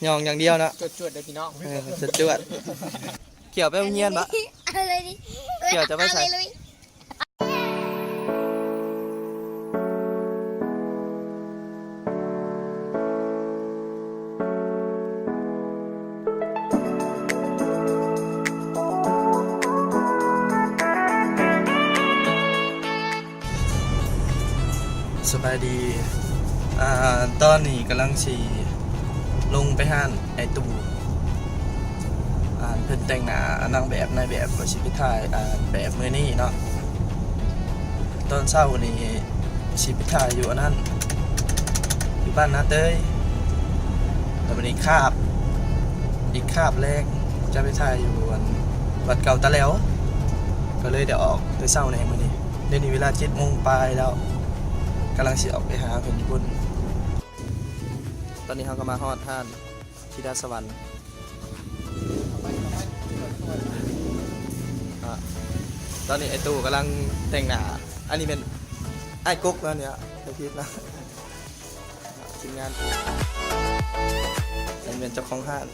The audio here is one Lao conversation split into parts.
ຍ່ອງຢ່າງດຽວເນາະ ຈວດໆເດີພີ່ນ້ອງ ເອີ ຈວດໆ. ຂ້ຽວໄປໂຮງຮຽນບໍ່? ເອົາເລີຍດິ ຂ້ຽວຈະໄປໃສ? ເອົາເລີຍລຸຍ. ສະບາຍດີ ອ່າ ຕອນນີ້ກຳລັງຊິລົງໄປຮ້ານອ້າຍຕູ້ ອ່າ ເພິ່ນແຕ່ງໜ້ານາງແບບ ນາຍແບບ ກໍຊິໄປຖ່າຍ ອ່າ ແບບມື້ນີ້ເນາະ. ຕອນເຊົ້ານີ້ຊິໄປຖ່າຍຢູ່ອັນນັ້ນ ຢູ່ບ້ານນາເຕີຍ ແລ້ວບັດນີ້ຄາບ ອີກຄາບແລງຈະໄປຖ່າຍຢູ່ອັນວັດເກົ່າຕາແຫຼວ ກໍເລີຍໄດ້ອອກແຕ່ເຊົ້າແດ່ມື້ນີ້. ດຽວນີ້ເວລາເຈັດໂມງປາຍແລ້ວ ກຳລັງຊິອອກໄປຫາເພິ່ນຢູ່ພຸ້ນ. ຕອນນີ້ເຮົາກໍມາຮອດຮ້ານທິດາສະຫວັນ ອ່າ ຕອນນີ້ອ້າຍຕູ້ກຳລັງແຕ່ງໜ້າ ອັນນີ້ແມ່ນອ້າຍກົກເນາະ ນີ້ ບໍ່ຜິດເນາະ ທີມງານ ອັນນີ້ແມ່ນເຈົ້າຂອງຮ້ານ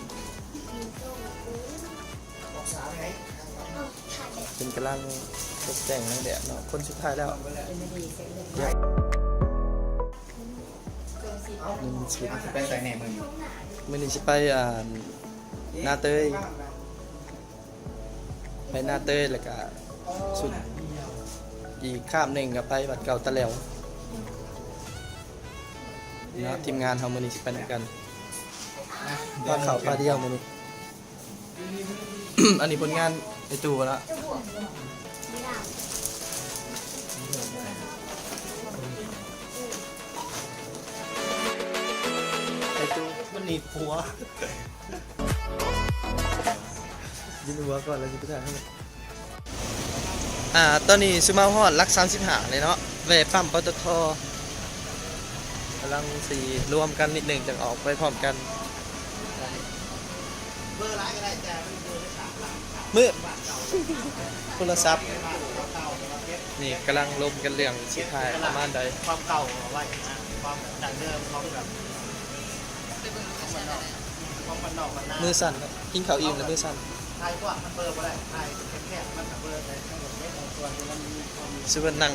ເພິ່ນກຳລັງຕົກແຕ່ງນາງແບບເນາະ ຄົນສຸດທ້າຍແລ້ວ. ມື້ນີ້ຊິໄປໃສແດ່ມື້ນີ້? ມື້ນີ້ຊິໄປ ອ່າ ນາເຕີຍ ໄປນາເຕີຍ ແລ້ວກະສຸດ ອີກຄາບໜຶ່ງກໍໄປວັດເກົ່າຕາແຫຼວເນາະ. ທີມງານເຮົາມື້ນີ້ຊິໄປນຳກັນ ພາເຂົ້າພາດຽວມື້ນີ້. ອັນນີ້ຜົນງານໄອ້ຕູ້ລະ ໄອ້ຕູ້ມັນໜີບຫົວ ຍິນຫົວກ່ອນແລ້ວຊິໄປຖ່າຍໃຫ້. ອ່າ ຕອນນີ້ຊຸມເຮົາຮອດຫຼັກສາມສິບຫ້າແລ້ວເນາະ ແວ່ປ້ຳ ປຕທ ກຳລັງຊິລວມກັນນິດໜຶ່ງ ຈັ່ງອອກໄປພ້ອມກັນ. ມືດ ໂທລະສັບ ນີ້ກຳລັງລົມກັນເລື່ອງຊິຖ່າຍປະມານໃດ ຄວາມເກົ່າເອົາໄວ້ນະ ຄວາມດັງເດີມ ຄວາມແບບ ມືສັ່ນເນາະ ກິນເຂົ້າອີ່ມແລ້ວມືສັ່ນ ຖ່າຍກວ້າງມັນເບີບໍ່ໄດ້ ຖ່າຍແຄບໆມັນກະເບີໄດ້ ຕ້ອງແບບເຮັດໃຫ້ສ່ວນທີ່ມັນມີຄວາມ ຊິເບິ່ງນັ່ງ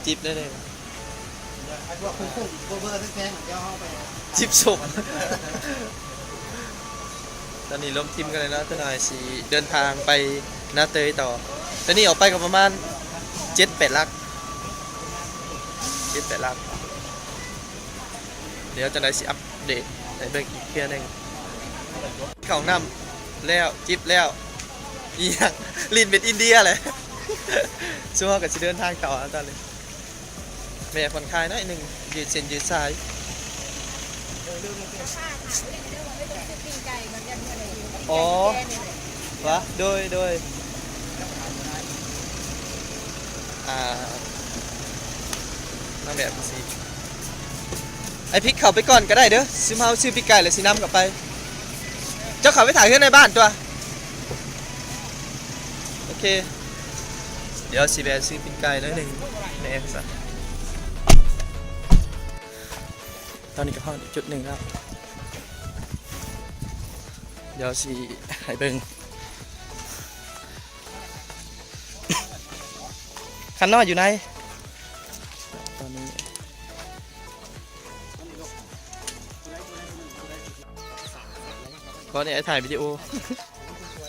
ຈິບໆໄດ້ເລີຍ. ໄອ້ພວກຄຸ້ງໆ ບໍ່ເບີແພງໆ ດຽວເຮົາໄປຈິບສົມ. ຕອນນີ້ລົມທິມກັນແລ້ວເນາະ ຈັກໜ່ອຍຊິເດີນທາງໄປນາເຕີຍຕໍ່. ຕອນນີ້ອອກໄປກໍປະມານເຈັດແປດຫຼັກ ເຈັດແປດຫຼັກ. ດຽວຈັ່ງໃດຊິອັບເດດໃຫ້ເບິ່ງອີກເທື່ອໜຶ່ງ. ເຂົ້ານ້ຳແລ້ວ ຈິບແລ້ວ ອີ່ຫຍັງ ຫຼິ້ນເປັນອິນເດຍແຫຼະ. ຊຸມເຮົາກໍຊິເດີນທາງຕໍ່ແລ້ວຕອນນີ້ ແມ່ຜ່ອນຄາຍໜ້ອຍໜຶ່ງ ຢືດເສັ້ນຢືດສາຍ. ອໍ ວະ ໂດຍ ໂດຍ ອ່າ ນາງແບບຊິ ອ້າຍພິກເຂົ້າໄປກ່ອນກໍໄດ້ເດີ ຊຸມເຮົາຊື້ປີກໄກ່ແລ້ວຊິນຳເຂົ້າໄປ. ເຈົ້າເຂົ້າໄປຖ້າເຮືອນໃນບ້ານຕົວະ. ໂອເຄ ດຽວຊິແວ່ຊື້ປີ້ງໄກ່ໜ້ອຍໜຶ່ງແດ່ຊັ້ນ. ຕອນນີ້ກໍຮອດຈຸດໜຶ່ງແລ້ວ ດຽວຊິໃຫ້ເບິ່ງ ຄັນນ້ອຍຢູ່ໃນ ຕອນນີ້ ຕອນນີ້ອ້າຍຖ່າຍວິດີໂອ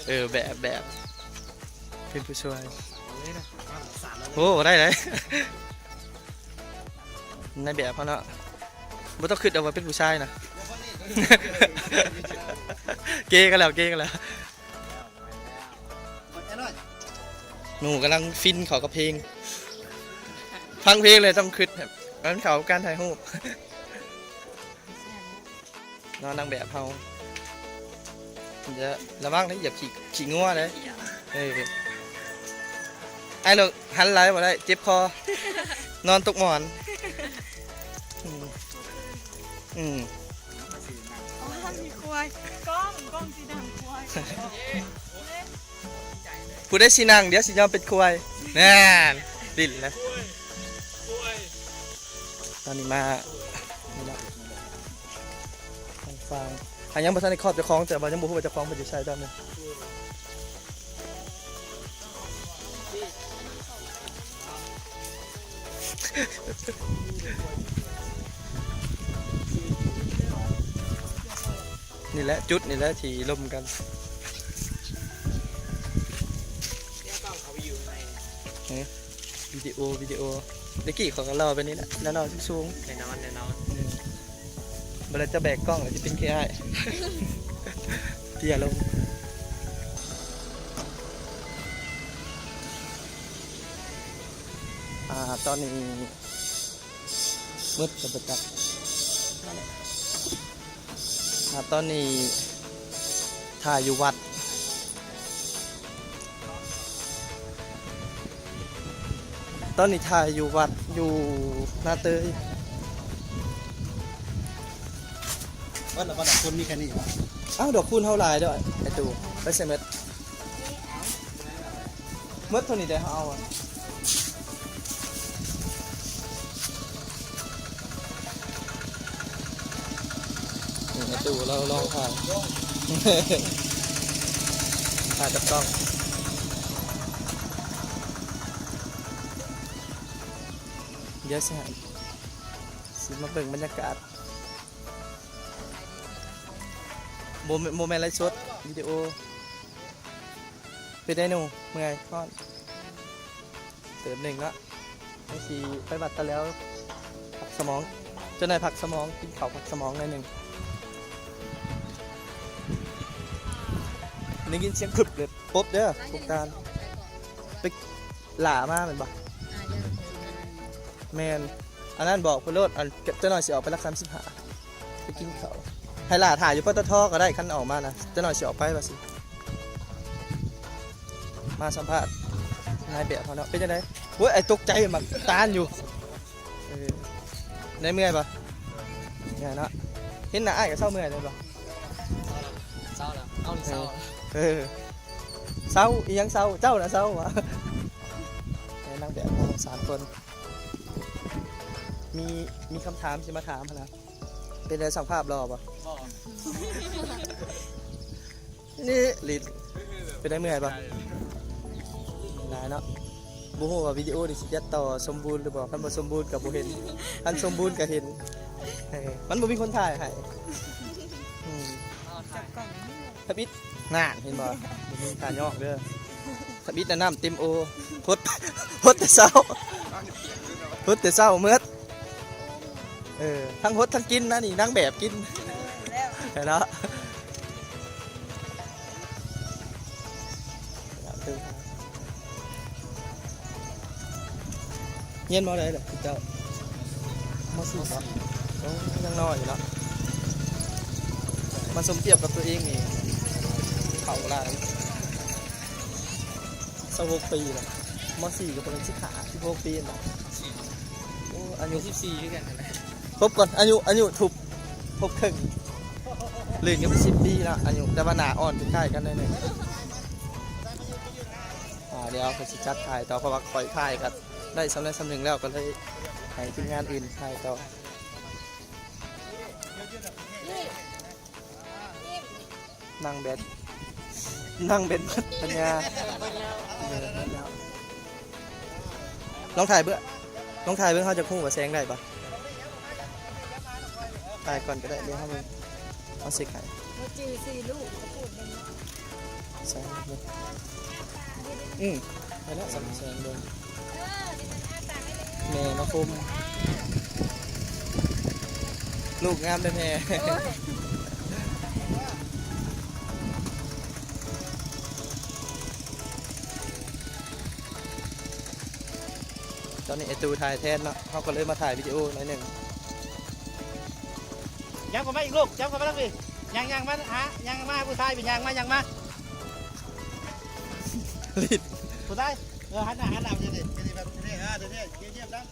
ເອີ ແບບ ແບບ ເປັນຜູ້ຊ່ວຍ ໂອ້ ໄດ້ເລີຍ ນາຍແບບເຮົາເນາະ ບໍ່ຕ້ອງຄິດເອົາວ່າເປັນຜູ້ຊາຍນະ ເກກັນແລ້ວ ເກກັນແລ້ວ. ໜູກຳລັງຟິນເຂົ້າກັບເພງ ຟັງເພງເລີຍ ຕ້ອງຄຶດແບບ ມັນເຂົ້າກັບການຖ່າຍຮູບເນາະ. ນາງແບບເຮົາ ຢ່າ ລະວັງເດີ ຢ່າຂີ້ ຂີ້ງົວເດີ ເອີ ອ້າຍ ເລີກຫັນຫຼາຍບໍ່ໄດ້ ເຈັບຄໍ ນອນຕົກໝອນ ອືມ ອືມ. ໂອ້ຍ ມີຄວາຍ ກ້ອງ ກ້ອງຊິດັງຄວາຍ ຜູ້ໃດຊິນັ່ງ ດຽວຊິຍອມເປັນຄວາຍ ນັ້ນ ຫຼິ້ນແລ້ວ. ຕອນນີ້ມາ ນີ້ລະ ຟັງ ຫາຍັງບໍ່ທັນໄດ້ຄອບເຈົ້າຂອງ ແຕ່ວ່າຍັງບໍ່ຮູ້ວ່າເຈົ້າຂອງເພິ່ນຢູ່ໃສຕອນນີ້. ນີ້ແຫຼະ ຈຸດນີ້ແຫຼະທີ່ລົມກັນ. ເອີ ວິດີໂອ ວິດີໂອ ແຕ່ກີ້ຂ້ອຍກໍຫຼໍ່ແບບນີ້ແຫຼະ ຫຼໍ່ໆ ສູງໆ ແນ່ນອນ ແນ່ນອນ. ອືມ ບໍ່ແລ້ວຈະແບກກ້ອງ ແລ້ວຊິເປັນຄືອ້າຍ ເຕ້ຍລົງ. ອ່າ ຕອນນີ້ໝົດແລ້ວບໍ່ຈັກ. ອ່າ ຕອນນີ້ຖ່າຍຢູ່ວັດ ຕອນນີ້ຖ່າຍຢູ່ວັດ ຢູ່ນາເຕີຍ. ເບິດແລ້ວບໍ່? ດອກຄູນມີແຄ່ນີ້ບໍ່? ອ້າວ ດອກຄູນເຮົາຫຼາຍເດີ້ ໄອ້ຕູ້ ໄປໃສໝົດ? ໝົດເທົ່ານີ້ແຫຼະ ເຮົາເອົາອະ. ນີ້ ໄອ້ຕູ້ລາວລອງຖ່າຍ ຖ່າຍກັບກ້ອງ. ດຽວຊິໃຫ້ ຊິມາເບິ່ງບັນຍາກາດ ບໍ່ແມ່ນ ບໍ່ແມ່ນໄລຟ໌ສົດ ວິດີໂອ. ເປັນໄດໜູ່? ເມື່ອຍ? ຮ້ອນ? ເຕີມໜຶ່ງເນາະ ຈັ່ງຊິໄປວັດຕາແລ້ວ ພັກສະໝອງ ເຈົ້າໜ້ອຍພັກສະໝອງ ກິນເຂົ້າພັກສະໝອງໜ້ອຍໜຶ່ງ. ໄດ້ຍິນສຽງຄຶບເລີຍ ປົບເດີ້ ປຸກຕານ ໄປຫຼ້າມາແມ່ນບໍ່? ແມ່ນ ອັນນັ້ນບອກເພິ່ນໂລດ ອັນ ເຈົ້າໜ້ອຍຊິອອກໄປຫຼັກສາມສິບຫ້າ ໄປກິນເຂົ້າ ໃຫ້ຫຼ້າຖ້າຢູ່ ປຕທ ກໍໄດ້ ຄັນອອກມານະ ເຈົ້າໜ້ອຍຊິອອກໄປວ່າຊິ ມາສຳພາດນາຍແບບເຮົາເນາະ ເປັນຈັ່ງໃດ? ໂອ້ຍ ອ້າຍຕົກໃຈໝາກຕານຢູ່. ເອີ ໄດ້ເມື່ອຍບໍ່? ເມື່ອຍເນາະ ເຫັນໜ້າອ້າຍກໍເຊົາເມື່ອຍແມ່ນບໍ່? ເຊົາແລ້ວ ເຊົາແລ້ວ ເອີ ເຊົາແລ້ວ ເອີ ເຊົາອີ່ຫຍັງເຊົາ? ເຈົ້ານະເຊົາຫວາ? ແມ່ນນາງແບບເຮົາສາມຄົນ ມີ ມີຄຳຖາມຊິມາຖາມຫັ້ນນະ. ເປັນໃດ ຊ່າງພາບຫຼໍ່ບໍ່? ບໍ່ ນີ້ລິດ ເປັນໃດ ເມື່ອຍບໍ່? ຫຼາຍເນາະ ບໍ່ຮູ້ວ່າວິດີໂອນີ້ຊິຕັດຕໍ່ສົມບູນຫຼືບໍ່ ຄັນບໍ່ສົມບູນກໍບໍ່ເຫັນ ຄັນສົມບູນກໍເຫັນ. ເອີ ມັນບໍ່ມີຄົນຖ່າຍໃຫ້. ອືມ ຈັບກ້ອງ ທຳອິດ ນັ້ນ ເຫັນບໍ່? ບໍ່ມີທ່າຍອກເດີ້ ທຳອິດນະ ນ້ຳເຕັມໂອ ຫົດ ຫົດແຕ່ເຊົ້າ ຫົດແຕ່ເຊົ້າໝົດ. ເອີ ທັງຫົດທັງກິນນະນີ້ ນາງແບບກິນ ເອີ ແລ້ວ ແລ້ວເນາະ. ຮຽນ ມໍ ໃດລະເຈົ້າ? ມໍສີ່ບໍ? ໂອ້ ຍັງນ້ອຍຢູ່ເນາະ ມາສົມທຽບກັບຕົວເອງນີ້ ເຖົ້າຫຼາຍ. ຊາວຫົກປີແລ້ວ ມໍສີ່ກໍປະມານສິບຫ້າ ສິບຫົກປີແລ້ວ. ໂອ້ ອາຍຸສິບສີ່ຄືກັນຫັ້ນແຫຼະ ທົບກ່ອນ ອາຍຸ ອາຍຸທົບ ທົບເຄິ່ງ ເລີຍກໍເປັນສິບປີແລ້ວອາຍຸ ແຕ່ວ່າໜ້າອ່ອນຄ້າຍໆກັນໜ້ອຍໜຶ່ງ. ອ່າ ດຽວຂ້ອຍຊິຈັດຖ່າຍຕໍ່ ເພາະວ່າຂ້ອຍຖ່າຍກໍໄດ້ສ່ຳໃດສ່ຳໜຶ່ງແລ້ວ ກໍເລີຍໃຫ້ທີມງານອື່ນຖ່າຍຕໍ່. ນາງແບດ ນາງແບດ ປັນຍາ ເອີ ແລ້ວ ລອງຖ່າຍເບິ່ງ ລອງຖ່າຍເບິ່ງ ເຮົາຈະຮູ້ວ່າແສງໄດ້ບໍ່? ຖ່າຍກ່ອນກໍໄດ້ ດຽວເຮົາເບິ່ງ ເຮົາເຊັກໃຫ້ ບໍ່ຈື່ຊື່ລູກ ກໍພູດເບິ່ງເນາະ ແສງເບິ່ງ ອືມ ໄດ້ແລ້ວ ສ່ອງແສງເບິ່ງ. ແມ່ມາຄົມ ລູກງາມແທ້ໆ. ຕອນນີ້ໄອ້ຕູ້ຖ່າຍແທນເນາະ ເຮົາກໍເລີຍມາຖ່າຍວິດີໂອໜ້ອຍໜຶ່ງ. ຍັບເຂົ້າມາອີກລູກ ຍັບເຂົ້າມາທາງພີ້ ຍ່າງ ຍ່າງມາຫາ ຍ່າງມາຫາຜູ້ຊາຍພີ້ ຍ່າງມາ ຍ່າງມາ ລິດ ຜູ້ຊາຍ. ເອີ ຫັນໜ້າ ຫັນໜ້າມານີ້ ນີ້ ນີ້ ແບບນີ້ ເອີ ນີ້ ນີ້ ຢ້ຽມໆ ນະ.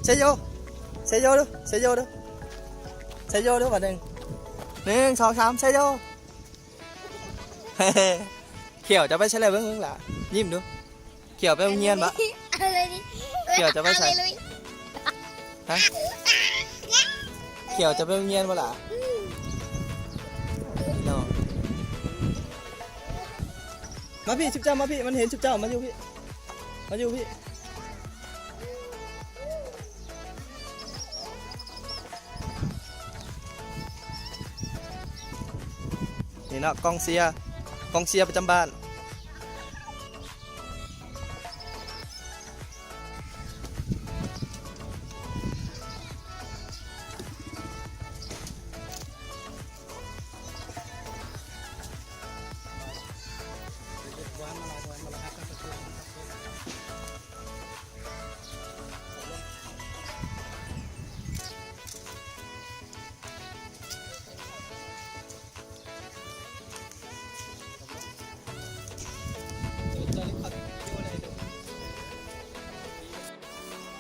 ເຊໂຍ ເຊໂຍດູ ເຊໂຍດູ ເຊໂຍດູ ບາດໜຶ່ງ ໜຶ່ງ ສອງ ສາມ ເຊໂຍ. ຂຽວຈະໄປໃສແລ້ວ ເບິ່ງ ເບິ່ງຫຼ້າ ຍິ້ມດູ. ຂ້ຽວໄປໂຮງຮຽນບໍ່? ຂ້ຽວຈະໄປໃສ? ຮະ? ຂ້ຽວຈະໄປໂຮງຮຽນບໍ່ລະ? ພີ່ນ້ອງ ມາພີ້ ຊຸມເຈົ້າມາພີ້ ມັນເຫັນຊຸມເຈົ້າ ມາຢູ່ພີ້ ມາຢູ່ພີ້. ນີ້ເນາະ ກອງເຊຍ ກອງເຊຍປະຈຳບ້ານ.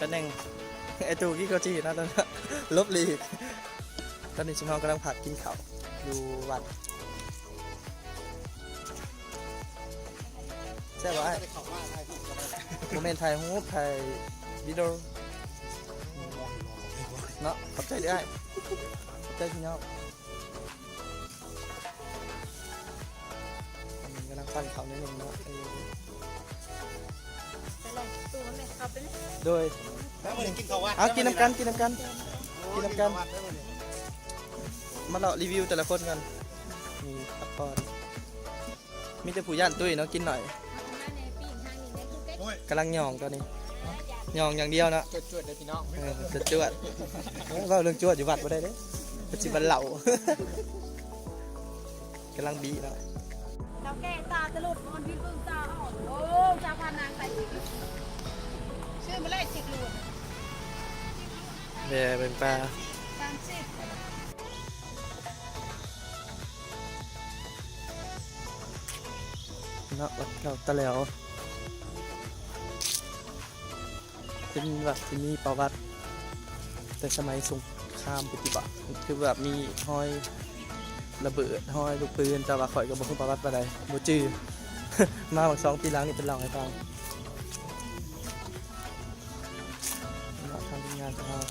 ຕຳແໜ່ງ ໄອ້ຕູ້ກິນເຂົ້າຈີ່ເນາະ ຫຼົບຫຼີກ. ຕອນນີ້ຊຸມເຮົາກຳລັງພັກກິນເຂົ້າຢູ່ວັດ. ແຊບບໍ່ອ້າຍ? ບໍ່ແມ່ນຖ່າຍຮູບ ຖ່າຍວິດີໂອເນາະ. ຂອບໃຈເດີ້ອ້າຍ ຂອບໃຈພີ່ນ້ອງ. ກຳລັງປັ້ນເຂົ້າໜ້ອຍໜຶ່ງເນາະ. ເອີ ໂດຍ ກິນເຂົ້າວັດ ເອົາ ກິນນຳກັນ ກິນນຳກັນ ກິນນຳກັນ. ມາເລາະຣີວິວແຕ່ລະຄົນກ່ອນ. ນີ້ພັກຜ່ອນ. ມີແຕ່ຜູ້ຢ້ານຕຸ້ຍເນາະ ກິນໜ້ອຍ. ກຳລັງຫຍ້ອງຕອນນີ້ ຫຍ້ອງຢ່າງດຽວເນາະ. ຈວດໆເດີ້ພີ່ນ້ອງ. ເອີ ຈວດໆ. ເວົ້າເລື່ອງຈວດຢູ່ວັດບໍ່ໄດ້ເດ້ ເພິ່ນຊິວ່າເຫຼົ້າ. ກຳລັງບີເນາະ. ເຖົ້າແກ່ຕາຈະຫຼຸດ ມັນພິດເບິ່ງຕາເຮົາ. ໂອ້ ຊາວພັນນາງໃສ່ ຊື້ມາແລກສິບໂລ. ແວ່ເບິ່ງປາ ສາມສິບ ເນາະ ວັດເກົ່າຕາແຫຼວ ເປັນວັດທີ່ມີປະຫວັດແຕ່ສະໄໝສົງຄາມພຸ້ນຕິເບາະ ຄືແບບມີຮອຍລະເບີດ ຮອຍລູກປືນ ແຕ່ວ່າຂ້ອຍກໍບໍ່ຮູ້ປະຫວັດປານໃດ ບໍ່ຈື່ ມາຫວ່າງສອງປີຫຼັງນີ້ເພິ່ນເລົ່າໃຫ້ຟັງ. ເນາະ ທາງທີມງານຂອງເຮົາ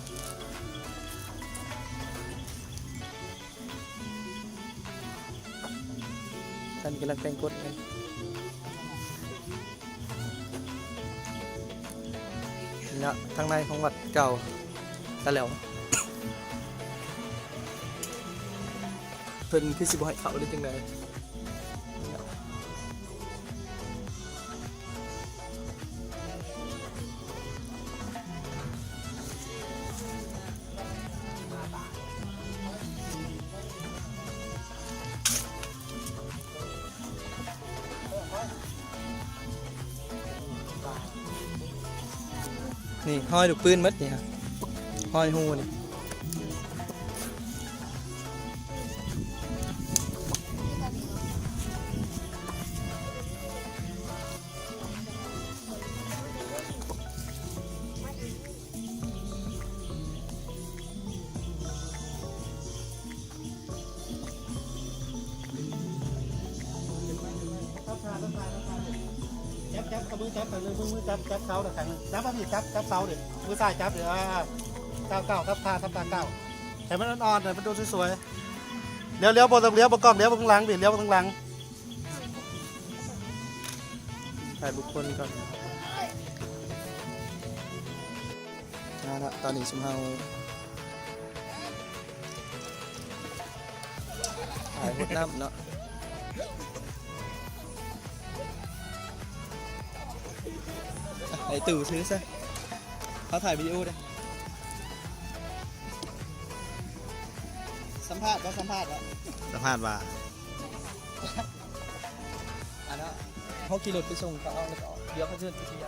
ທ່ານກຳລັງແຕ່ງກົດຢູ່ເນາະ ທາງໃນຂອງວັດເກົ່າຕາແຫຼວ. ເພິ່ນຄືຊິບໍ່ໃຫ້ເຂົ້າ ຫຼື ຈັ່ງໃດ? ນີ້ ຮອຍລູກປືນໝົດນີ້ ຮອຍຮູນີ້. ຈັບ ຈັບ ເອົາມືຈັບຂ້າງໜຶ່ງ ມື ມືຈັບ ຈັບເສົາຂ້າງໜຶ່ງ ຈັບມາພີ້ ຈັບ ຈັບເສົາເດີ້ ມືຊ້າຍຈັບເດີ້ ອ່າ ເກົ້າ ກັບທ່າ ທັບທ່າກ້າວ ໃຫ້ມັນອ່ອນໆ ໃຫ້ມັນດູສວຍໆ ຫຼຽວ ຫຼຽວ ບໍ່ຕ້ອງຫຼຽວ ບໍ່ກ້ອງ ຫຼຽວເບິ່ງຫຼັງພີ້ ຫຼຽວເບິ່ງຫຼັງ ຖ່າຍບຸກຄົນກ່ອນ. ເອົາລະ ຕອນນີ້ຊຸມເຮົາຖ່າຍຫົດນ້ຳເນາະ ໃຫ້ຕູ້ຖືຊະ ເຮົາຖ່າຍວິດີໂອເດ້. ສຳພາດບໍ່? ສຳພາດບໍ່? ສຳພາດວ່າ ອັນນັ້ນ ເຮົາຂີ່ລົດໄປສົ່ງເຂົາເອົາ ແລ້ວກໍດຽວເຂົາເຊີນໄປເຊຍ.